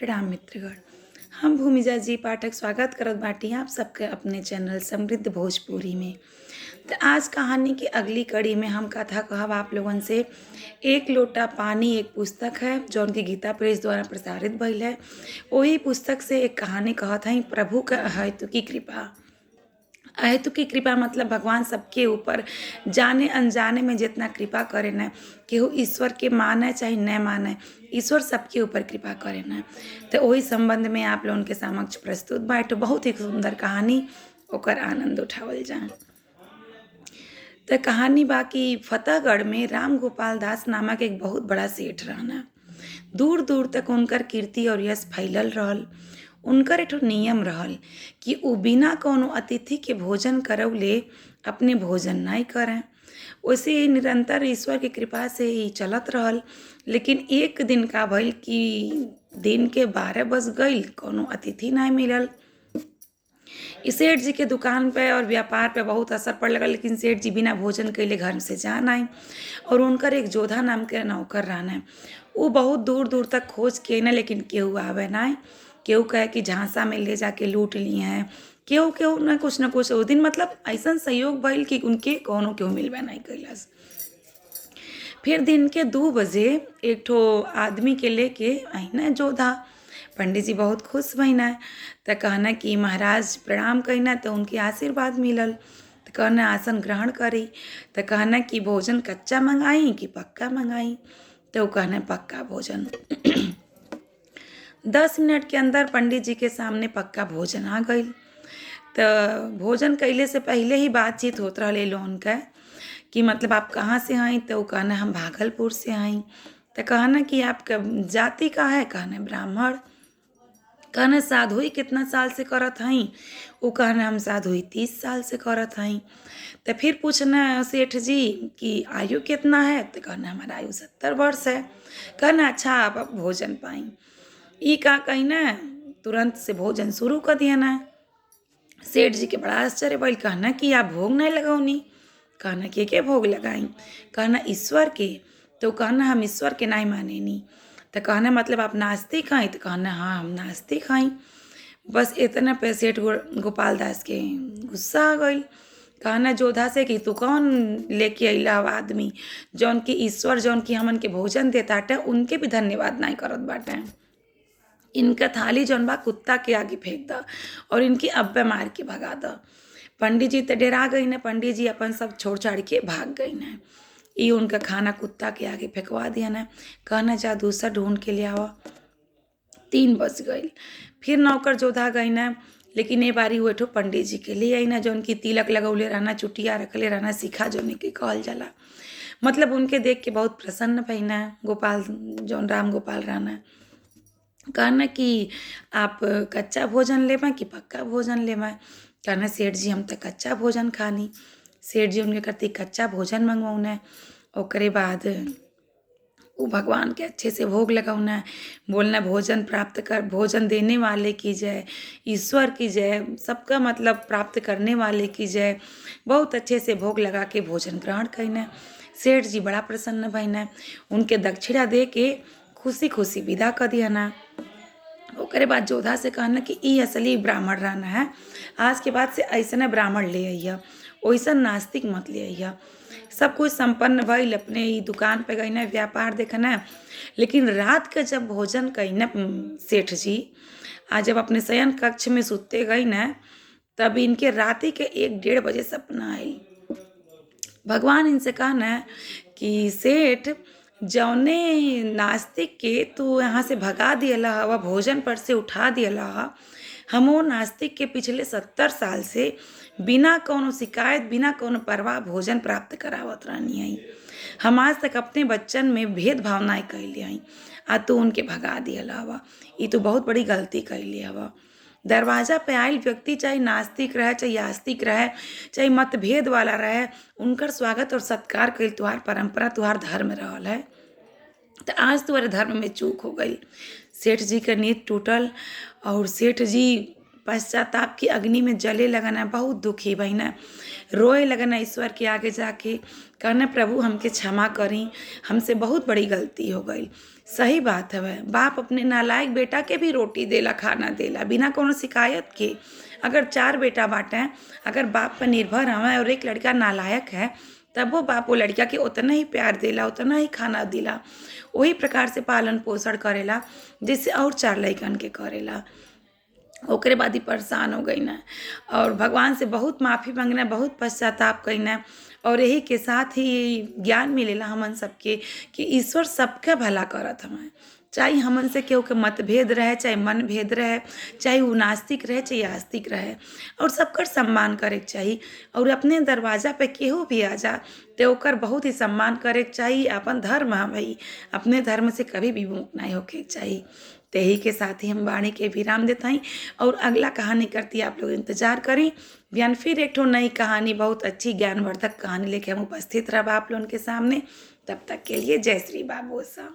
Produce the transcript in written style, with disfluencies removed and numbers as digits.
प्रणाम मित्रगण, हम भूमिजा जी पाठक स्वागत करत बाटी आप सबके अपने चैनल समृद्ध भोजपुरी में। तो आज कहानी की अगली कड़ी में हम कथा कहब आप लोगन से एक लोटा पानी एक पुस्तक है जौन की गीता प्रेस द्वारा प्रसारित भइल है। वही पुस्तक से एक कहानी कहत हई, प्रभु का अहेतु की कृपा। अहेतु की कृपा मतलब भगवान सबके ऊपर जाने अनजाने में जितना कृपा करे न, केहू ईश्वर के माने चाहे न माने, ईश्वर सबके ऊपर कृपा करे न। तो वही संबंध में आप लोगन के समक्ष प्रस्तुत बाटे बहुत ही सुंदर कहानी, ओकर आनंद उठावल जाए। तो कहानी बा कि फतेहगढ़ में राम गोपाल दास नामक एक बहुत बड़ा सेठ रहना। दूर दूर तक उनकर कीर्ति और यश फैलल रहल। उनकर एक ठो नियम रहल कि उ बिना कोनो अतिथि के भोजन करौले अपने भोजन नहीं करें। वैसे ही निरंतर ईश्वर के कृपा से ही चलत रहल। लेकिन एक दिन का भइल कि दिन के 12 बज गइल, कोनो अतिथि नहीं मिलल। ई सेठ जी के दुकान पे और व्यापार पे बहुत असर पड़ लगल। लेकिन सेठ जी बिना भोजन कैले घर से जा नहीं, और उनकर एक जोधा नाम के नौकर रहना, वो बहुत दूर दूर तक खोज के ना, लेकिन केहू आवे नहीं। केहू कहे कि झांसा में ले जाके लूट लिए हैं, केहू केहू ना कुछ न कुछ। उस दिन मतलब ऐसा सहयोग भइल कि उनके कोनो केहू मिलबे नहीं कैलस। फिर दिन के 2 बजे एक ठो आदमी के लेके अहिना जोधा। पंडित जी बहुत खुश भइना, त कहना कि महाराज प्रणाम कहिना, तो उनके आशीर्वाद मिलल। तो कहना आसन ग्रहण करी। तो कहना कि भोजन कच्चा मंगाई कि पक्का मंगाई? तो वो कहना पक्का भोजन। 10 मिनट के अंदर पंडित जी के सामने पक्का भोजन आ गई। तो भोजन कैले से पहले ही बातचीत होत रहले लोगन के कि मतलब आप कहाँ से आई? तो वो कहना हम भागलपुर से आई। तो कहना कि आपका जाति का है? कहना ब्राह्मण। कहना साधुई कितना साल से करत हई? वो कहना हम साधुई 30 साल से करत हई। तो फिर पूछना सेठ जी कि आयु कितना है? तो कहना हमारा आयु 70 वर्ष है। कहना अच्छा आप अब भोजन पाई। ई का कही ना, तुरंत से भोजन शुरू कर दिया ना। सेठ जी के बड़ा आश्चर्य भइल। कहना कि आप भोग नहीं लगौनी? कहना के भोग लगाई? कहना ईश्वर के। तो कहना हम ईश्वर के नहीं मानेनी। तो कहना मतलब आप नास्तिक हैं? तो कहना हाँ हम नास्तिक हैं। बस इतना पे सेठ गोपाल दास के गुस्सा आ गई। कहना जोधा से कि तू कौन लेके अइला आदमी जौन की ईश्वर जौन की हमन के भोजन देताटे उनके भी धन्यवाद नहीं करत बाटे। इनका थाली जौन बा कुत्ता के आगे फेंक द और इनकी अब्बे मार के भगा द। पंडित जी तो डरा गई न, पंडित जी अपन सब छोड़ छाड़ के भाग गई न। ई उनका खाना कुत्ता के आगे फेंकवा दिया न। कहना जा दूसरा ढूंढ के ले आवा। 3 बज गई। फिर नौकर जोधा गई न, लेकिन ये बारी हुए ठो पंडित जी के ले आई ना, जौन की तिलक लगौले रहना, चुटिया रखले रहना, सिखा जौन के कहल जाला। मतलब उनके देख के बहुत प्रसन्न भइना गोपाल जौन राम गोपाल रहना। कहना कि आप कच्चा भोजन लेबा कि पक्का भोजन लेबा? कहना सेठ जी हम तो कच्चा भोजन खानी। सेठ जी उनके करती कच्चा भोजन मंगवौना। ओकरे बाद वो भगवान के अच्छे से भोग लगौना, बोलना भोजन प्राप्त कर, भोजन देने वाले की जय, ईश्वर की जय, सबका मतलब प्राप्त करने वाले की जय। बहुत अच्छे से भोग लगा के भोजन ग्रहण करना। सेठ जी बड़ा प्रसन्न भइना, उनके दक्षिणा दे के खुशी खुशी विदा कर दिया ना। ओकरे बाद जोधा से कहना कि ई असली ब्राह्मण रहना है, आज के बाद से ऐसने ब्राह्मण ले अइह, वैसन नास्तिक मत ले अइह। सब कुछ संपन्न भइल, अपने ही दुकान पे गईना, व्यापार देखना। लेकिन रात के जब भोजन कईना सेठ जी, आज जब अपने शयन कक्ष में सुते गई ना, तब इनके रात के 1-1:30 बजे सपना आयल। भगवान इनसे कहना कि सेठ जौने नास्तिक के तू यहाँ से भगा दियला हवा, भोजन पर से उठा दियला हा, हम वो नास्तिक के पिछले 70 साल से बिना कोनो शिकायत बिना कोनो परवाह भोजन प्राप्त करावत रहनी हई। हम आज तक अपने बच्चन में भेदभाव नहीं कैले हई, आ तू उनके भगा दियला हवा। ई तो बहुत बड़ी गलती कैले हवा। दरवाज़ा पे आयल व्यक्ति चाहे नास्तिक रहे, चाहे आस्तिक रहे, चाहे मतभेद वाला रहे, उनकर स्वागत और सत्कार कईल तुहार परंपरा तुहार धर्म रहल है। तो आज तुम्हारे धर्म में चूक हो गई। सेठ जी के नींद टूटल और सेठ जी पश्चाताप की अग्नि में जले लगन, बहुत दुखी भईन, रोए लगन ईश्वर के आगे जाके, कहना प्रभु हमके क्षमा करी, हमसे बहुत बड़ी गलती हो गई। सही बात हवे, बाप अपने नालायक बेटा के भी रोटी देला, खाना देला बिना कोनो शिकायत के। अगर 4 बेटा बाटे, अगर बाप पर निर्भर हवे और एक लड़का नालायक है, तब वो बाप वो लड़का के उतना ही प्यार देला, उतना ही खाना देला, वही प्रकार से पालन पोषण करेला जैसे और 4 लइकन के करेला। ओकरे बाद ही परेशान हो गई ना और भगवान से बहुत माफ़ी मांगना, बहुत पश्चाताप कईना। और यही के साथ ही ज्ञान मिलेला हमन सबके कि ईश्वर सबका भला करत हवन, चाहे हमन से केहू के मतभेद रहे, चाहे मनभेद रहे, चाहे वो नास्तिक रहे, चाहे आस्तिक रहे, और सबकर सम्मान करे के चाही। और अपने दरवाज़ा पे केहू भी आ जा तो ओकर बहुत ही सम्मान करे के चाही। अपन धर्म है भाई, अपने धर्म से कभी भी विमुख नहीं होके के चाही। तो यही के साथ ही हम वाणी के विराम देते हैं और अगला कहानी करती आप लोग इंतज़ार करें। बयान फिर एक ठो नई कहानी, बहुत अच्छी ज्ञानवर्धक कहानी लेके हम उपस्थित रह आप लोगन के सामने। तब तक के लिए जय श्री बाबू सा।